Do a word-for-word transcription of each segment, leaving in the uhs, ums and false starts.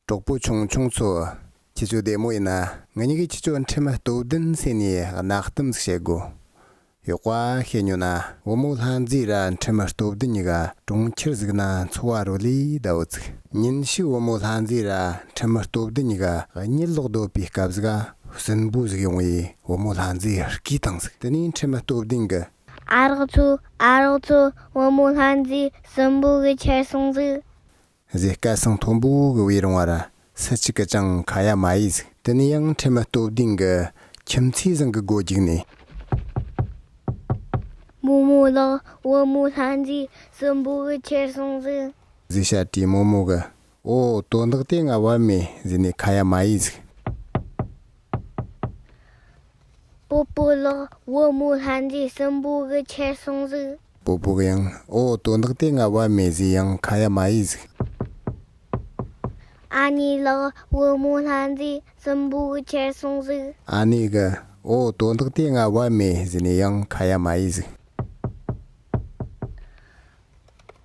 གྲོགས་པོ་ཆུང་ཆུང་ཚོ། ཁྱེད་ཚོ་བདེ་མོ་ཡིན་ན། ང་གཉིས་ཀྱིས་ཁྱེད་ཚོ་འཕྲལ་མ་སྟོབས་ལྡན་ཟེར་ནས་གནའ་གཏམ་ཟིག་བཤད་དགོས། ཡོད་པ་ཤེས་ཉོ་ན། བུ་མོ་ལྷ་མཛེས་ར་འཕྲལ་མ་སྟོབས་ལྡན་གཉིས་ཀ་གྲོང་ཁྱེར་ཟིག་ན་འཚོ་བ་རོལ་ལེ་བསྡད་ཡོད་ཟིག་ཉིན་ཞིག་བུ་མོ་ལྷ་མཛེས་ར་འཕྲལ་མ་སྟོབས་ལྡན་གཉིས་ཀ་གཉིད་ལོག་སྡོད་པའི་སྐབས་ཟིག་ག་སྲིན་པོ་ཟིག་ཡོང་བས་བུ་མོ་ལྷ་མཛེས་བརྐུས་བཏང་ཟིག་དེ་ནས་འཕྲལ་མ་སྟོབས་ལྡན་གྱིས། ཨ་རོགས་ཚོ། ཨ་རོགས་ཚོ། བུ་མོ་ལྷ་མཛེས་སྲིན་པོ་གིས་ཁྱེར་སོང་ཟིག་ཟེར་སྐད་གསང་མཐོན་པོ་གིས་བོས་རུང་བ་ར་སུ་གཅིག་གིས་ཀྱང་ཁ་ཡ་མ་ཡེ་ཟིག་དེ་ནས་ཡང་འཕྲལ་མ་སྟོབས་ལྡན་གྱིས་ཁྱིམ་མཚེས་ཟིག་གི་སྒོ་རྒྱུགས་ནས། རྨོ་མོ་ལགས། བུ་མོ་ལྷ་མཛེས་སྲིན་པོ་གིས་ཁྱེར་སོང་ཟིག་ཟེར་བཤད་དུས་རྨོ་མོ་གིས། ཨོ། དོན་དག་དེ་ང་བབས་མེད་ཟེར་ནས་ཁ་ཡ་མ་ཡེ་ཟིག་པོ་པོ་ལགས། བུ་མོ་ལྷ་མཛེས་སྲིན་པོ་གིས་ཁྱེར་སོང་ཟིག་པོ་པོ་གིས་ཡང་། ཨོ། དོན་དག་དེ་ང་བབས་མེད་ཟེར་ཡང་ཁ་ཡ་མ་ཡེ་ཟིག་ཨ་ནེ་ལགས། བུ་མོ་ལྷ་མཛེས་སྲིན་པོ་གིས་ཁྱེར་སོང་ཟིག་ཨ་ནེ་གིས། ཨོ། དོན་དག་དེ་ང་བབས་མེད་ཟེར་ནས་ཡང་ཁ་ཡ་མ་ཡེ་ཟིག་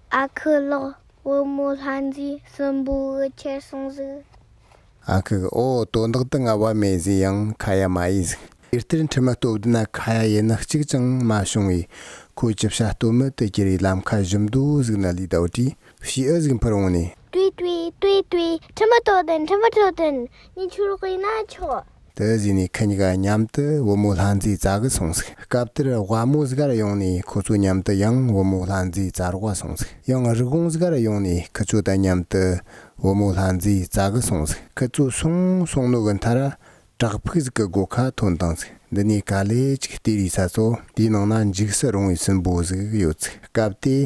ཨ་ཁུ་ལགས། བུ་མོ་ལྷ་མཛེས་སྲིན་པོ་གིས་ཁྱེར་སོང་ཟིག་ཨ་ཁུ་གིས། ཨོ། དོན་དག་དེ་ང་བབས་མེད་ཟེར་ཡང་ཁ་ཡ་མ་ཡེ་ཟིག་དེ་ལྟར་འཕྲལ་མ་སྟོབས་ལྡན་ན་ཁ་ཡ་ཡེ་ནི་གཅིག་ཀྱང་མ་བྱུང་བས། ཁོ་ཅི་བྱ་གཏོལ་མེད་དུ་གྱུར་བའི་ལམ་ཁ་ཞིབ་མདོ་ཟིག་ན་ལུས་བསྡད་དུས་བྱིའུ་ཟིག་འཕུར་འོང་ནས། ཏུའི་ཏུའི་ཏུའི་ཏུའི། འཕྲལ་མ་སྟོབས་ལྡན། འཕྲལ་མ་སྟོབས་ལྡན། ངས་ཁྱོད་རོགས་ཡིན་ན་ཆོག་དེ་ཟེར་ནས་ཁི་གཉིས་ཀ་མཉམ་དུ་བུ་མོ་ལྷ་མཛེས་རྩྭ་གི་སོང་ཟིག་སྐབས་དེར་ཝ་མོ་ཟིག་ག་ར་ཡོང་ནས་ཁོ་ཚོ་མཉམ་དུ་ཡང་བུ་མོ་ལྷ་མཛེས་རྩྭ་རོགས་སོང་ཟིག་ཡང་རི་བོང་ཟིག་ག་ར་ཡོང་ནས་ཁི་ཚོ་དང་མཉམ་དུ་བུ་མོ་ལྷ་མཛེས་རྩྭ་གི་སོང་ཟིག་ཁི་ཚོ་སོང་སོང་ནོ་གི་མཐར། བྲག་ཕུག་ཟིག་གི་སྒོ་ཁ་ཐོན་བཏང་ཟིག་འདི་ནས་ག་ལེ་ཅིག་བལྟས་རིས་ས་ཚོ། དེའི་ནང་ན་འཇིགས་སུ་རུང་བའི་སྲིན་པོ་ཟིག་ཡོད་ཟིག་སྐབས་དེ་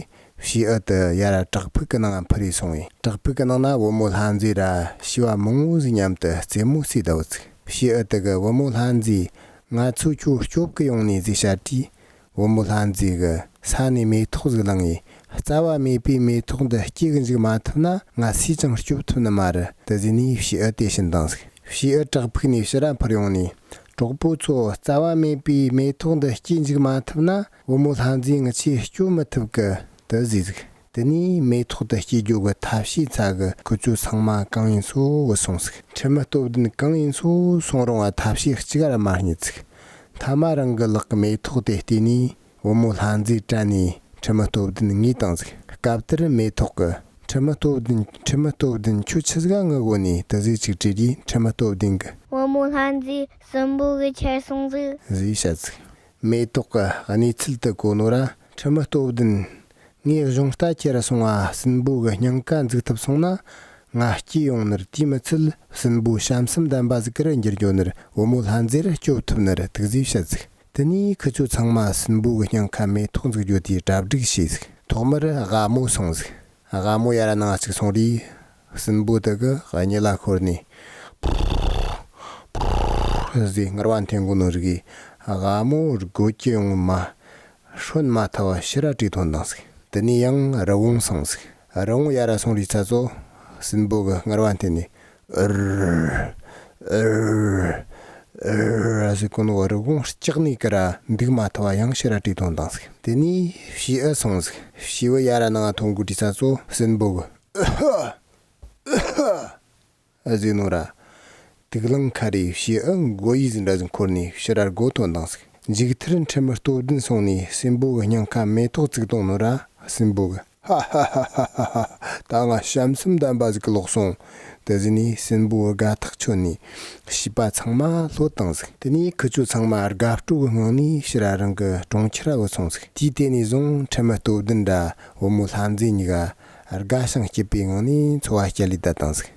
བྱིའུ་དེ་ཡར་བྲག་ཕུག་གི་ནང་འཕུར་རེ་སོང་བས། བྲག་ཕུག་གི་ནང་ན་བུ་མོ་ལྷ་མཛེས་ར་བྱིས་པ་མང་བོ་ཟིག་མཉམ་དུ་རྩེད་མོ་རྩེ་བསྡད་ཡོད་ཟིག་བྱིའུ་དེ་གིས་བུ་མོ་ལྷ་མཛེས། ང་ཚོ་ཁྱོད་སྐྱོབ་གི་ཡོང་ནས་ཟེར་བཤད་དུས། བུ་མོ་ལྷ་མཛེས་ཀྱིས་ས་ནས་མེ་ཏོག་ཟིག་བླངས་ངས། རྩ་བ་མེད་པའི་མེ་ཏོག་འདི་སྐྱེ་གི་འཇུག་མ་ཐུབ་ན་ང་སུས་ཀྱང་སྐྱོབ་ཐུབ་ནི་མ་རེད། དེ་ཟེར་ནས་བྱིའུ་དེ་བྱིན་བཏང་ཟིག་བྱིའུ་བྲག་ཕུག་ནས་ཕྱིར་ར་འཕུར་ཡོང་ནས། གྲོགས་པོ་ཚོ། རྩ་བ་མེད་པའི་མེ་ཏོག་འདི་སྐྱེ་འཇུག་མ་ཐུབ་ན། བུ་མོ་ལྷ་མཛེས་ངི་ཆོས་སྐྱོབ་མི་ཐུབ་གི། དེ་ཟེར་ཟིག་དེ་ནས་མེ་ཏོག་དེ་སྐྱེ་རྒྱུ་གི་ཐབས་ཤེས་ཚ་གི་ཁོ་ཚོ་ཚང་མ་གང་ཡིན་སོ་བུད་སོང་ཟིག་འཕྲལ་མ་སྟོབས་ལྡན་གང་ཡིན་སོ་སོང་རུང་བ་ཐབས་ཤེས་གཅིག་ར་མ་རྙེད་ཟིག་མཐའ་མ་རང་གི་ལག་གི་མེ་ཏོག་དེ་བལྟས་ནས། བུ་མོ་ལྷ་མཛེས་དྲན་ནས་འཕྲལ་མ་སྟོབས་ལྡན་ངུས་བཏང་ཟིག་སྐབས་དེར་མེ་ཏོག་གིས། འཕྲལ་མ་སྟོབས་ལྡན། འཕྲལ་མ་སྟོབས་ལྡན། ཁྱོད་ཆི་ཟིག་ག་ངུ་གོ་ནས། དེ་ཟིག་ཅིག་དྲིས་དུས་འཕྲལ་མ་སྟོབས་ལྡན་གིས། བུ་མོ་ལྷ་མཛེས་སྲིན་པོ་གིས་ཁྱེར་སོང་ཟིག་ཟེར་བཤད་ཟིག་མེ་ཏོག་གིས་གནས་ཚུལ་དེ་གོ་ནོ་ར། འཕྲལ་མ་སྟོབས་ལྡན། ངས་གཞུང་རྟ་ཁྱེར་སོང་བ། སྲིན་པོ་གི་སྙིང་ག་འཛུགས་ཐུབ་སོང་ན། ང་སྐྱེས་ཡོང་ནི་རེད། དེས་མི་ཚད་སྲིན་པོ་བྱམས་སེམས་ལྡན་པ་ཟིག་གི་ར་འགྱུར་རྒྱུ་ནི་རེད། བུ་མོ་ལྷ་མཛེས་ར་སྐྱོབ་ཐུབ་ནི་རེད། དེ་ཟིག་བཤད་ཟིག་དེ་ནས་ཁི་ཚོ་ཚང་མ་སྲིན་པོ་གི་སྙིང་ཁ་མེ་ཏོག་འཛུགས་རྒྱུ་དེའི་གྲ་སྒྲིག་བྱས་ཟིག་ཐོག་མར་ཝ་མོ་སོང་ཟིག་ཝ་མོ་ཡར་ནང་གཅིག་སོང་དུས། སྲིན་པོ་དེ་གིས་གཉིད་ལ་ཤོར་ནས། ཟེར་ངུར་བ་འཐེན་གོ་ནོ་རིག་གིས། ཝ་མོ་སྒོ་ཁྱི་ཡོང་མ། ཧྲོན་མ་ཐལ་བ་ཕྱིར་ར་བྲོས་ཐོན་བཏང་ཟིག་དེ་ནས་ཡང་རི་བོང་སོང་ཟིག་རི་བོང་ཡར་ར་སོང་རིས་ཚ་ཚོ། སྲིན་པོ་གིས་ངུར་བ་འཐེན་ནས། ཨུར། ཨུར། ཨུར་ཟེར་གོ་ནོ་རི་བོང་ལྕགས་ནས་ཀི་ར་འདུག་མ་ཐུབ་པ་ཡང་ཕྱིར་ར་བྲོས་ཐོན་བཏང་ཟིག་དེ་ནས་བྱིའུ་སོང་ཟིག་བྱིའུ་ཡར་ར་ནང་ཐོན་གོ་དུས་ས་ཚོ། སྲིན་པོ་གིས། ཨུ་ཧ། ཨུ་ཧ། ཨ་ཟེར་ནོ་ར། དུག་རླངས་ཁ་རས་བྱིའུ་མགོ་ཡི་ཟིག་འདྲ་ཟིག་འཁོར་ནས་ཕྱིར་ར་སྒོ་ཐོན་བཏང་ཟིག་མཇུག་མཐར་འཕྲལ་མ་སྟོབས་ལྡན་སོང་ནས་སྲིན་པོ་གི་སྙིང་ཁ་མེ་ཏོག་བཙུགས་བཏང་ནོ་ར། སྲིན་པོ་གིས། ཧ་ཧ་ཧ། ད་ང་བྱམས་སེམས་ལྡན་པ་ཟིག་གི་ལོག་སོང་། དེ་ཟེར་ནས་སྲིན་པོ་དགའ་ཐག་ཆོད་ནས་བྱིས་པ་ཚང་མ་ལྷོད་བཏང་ཟིག་དེ་ནས་ཁི་ཆོ་ཚང་མ་དགའ་སྤྲོ་གི་ངང་ནས་ཕྱིར་ར་རང་གི་གྲོང་ཁྱེར་ར་བུད་སོང་ཟིག་དུས་དེ་ནས་བཟུང་འཕྲལ་མ་སྟོབས་ལྡན་ར་བུ་མོ་ལྷ་མཛེས་གཉིས་ཀ་དགའ་ཞིང་སྐྱིད་པའི་ངང་ནས་འཚོ་བ་སྐྱེལ་ལེ་བསྡད་བཏང་ཟིག